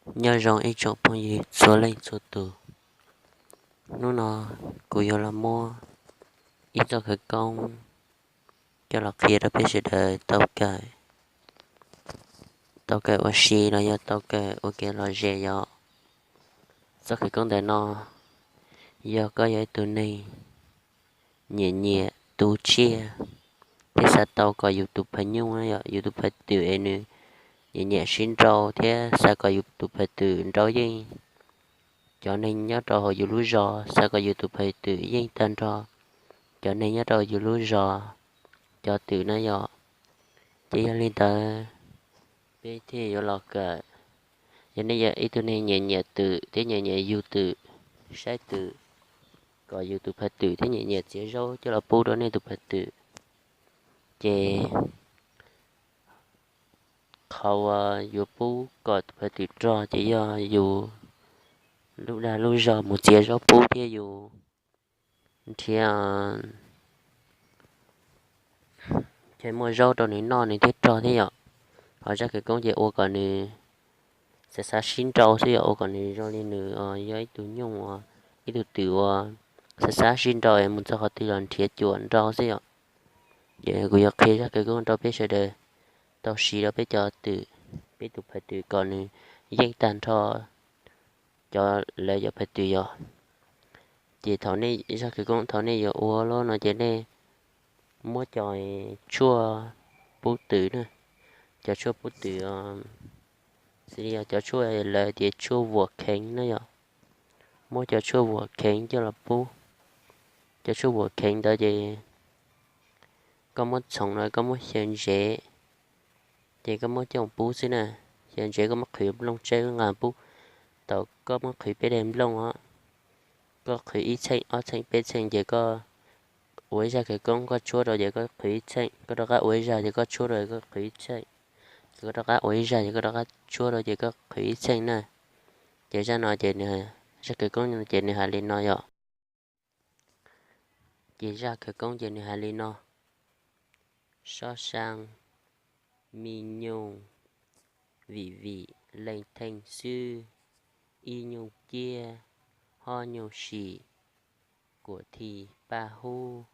Nyob zoo ib tsoom phooj ywg txhua leej txhua tus. Hnub no kuv yuav los muab ib txoj khawv koob coj los qhia rau peb sawv daws tau kawm, tau kawm ua si los yog tau kawm ua kev lom zem yom. Txoj khawv koob ntawm no, yog koj yog ib tug neeg nyiam nyiam tu tsiaj thiab xav tau kom yus tus phaj nyuj, yog yus tus phaj twm es nws nyiam nyiam sib nrau thiab xav kom yus tus phaj twm nrau yeej cov neeg nyob rau hauv yus lub zos, xav kom yus tus phaj twm yeej tag nrho cov neeg nyob rau yus lub zos cov twm na yom. Ces yog li ntawd, peb thiaj yuav los kawm. Yog nej yog ib tug neeg nyiam nyiam twm thiab nyiam nyiam yug twm, saib twm, kom yus tus phaj twm thiab nyiam nyiam txiav zaub coj los pub rau nej tus phaj twm, ces qhov uas yuav pub kom tus phaj twm rog ces yog yus lub dag lub zog mus txiav zaub pub thiab yus nrhiav chaw muaj zaub rau nws noj nws thiaj rog thiab yom. Ho zaj khawv koob ces ua kom nws xav xav sib nrau xwb yom, ua kom nws zoo li nws yog ib tug nyuj uas, ib tug twm uas xav xav sib nrau es mus txog qhov twg los nrhiav cuam nrau xwb yom. Ces kuv yuav qhia zaj khawv koob rau peb sawv daws tau siv rau peb cov twm, peb tus phaj twm kom nws yeej tag nrho cov lawv cov phaj twm yom. Ces thaum nej zaj khawv koob thaum nej yuav ua lawm no ces nej muab cov tshuaj pub twm na, cov tshuaj pub twm, xws li yog cov tshuaj lawv tias tshuaj vuam kheev na yom, muab cov tshuaj vuam kheev coj los pub. Cov tshuaj vuam kheev ntawd ces koj muab txhoov los koj muab xyaw ntsev, ces koj muab coj pub xwb na. Xyaw ntsev koj muab qhwv nplooj tsawb nqa pub. Thaum koj muab qhwv peb daim nplooj os, koj qhwv ib txheej ob txheej peb txheej ces koj ua ib zaj khawv koob, koj tshuab rau ces koj qhwv ib txheej, koj rov qab ua ib zaj ces koj tshuab rau koj qhwv ib txheej, ces koj rov qab ua ib zaj ces koj rov qab tshuab rau ces koj qhwv ib txheej na. Ces zaj no ces, zaj khawv koob no ces nws hais li no yom. Ces zaj khawv koob ces nws hais li no: Sob sab, me nyuj, vim vim leej theej xwb, ib nyuj ciab, ho nyuj sim, kuam thi paj hub,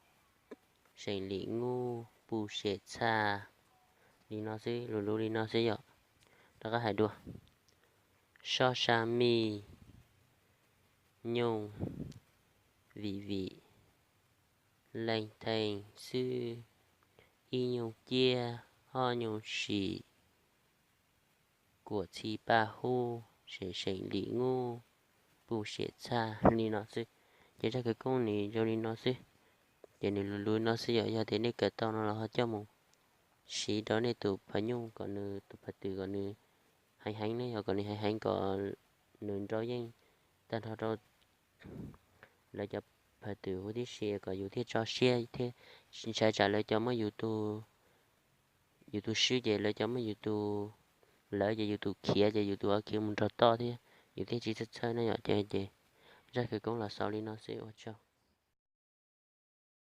seem lim nguj, puj sem txhaj. Li no xwb, lus lus li no xwb yom. Rov qab hais dua: Sob sab, me nyuj, vim vim leej theej xwb, ib nyuj ciab, ho nyuj sim, kuam txhi paj hub, seem seem lim nguj, puj sem txhaj. Li no xwb. Ces zaj khawv koob nws zoo li no xwb. Ces nws lus lus no xwb yom. Yog tias nej kawm tau no los ho coj mus siv rau nej tus phaj nyuj kom nws, tus phaj twm kom nws heev heev ne, yog kom nws heev heev kom nws nrau yeej tag nrho rau lawv cov phaj twm huv tib si kom yus thiaj tso siab thiab ntshai tsam lawv cov muab yus tus, yus tus swb ces lawv cov muab yus tus, lawv ces yus tus khiav ces yus tus ho khiav mus nrog toj thiab yus thiaj tsis txhawj txhawj na yom. Ces, ces zaj khawv koob los xaus li no xwb, ua tsaug.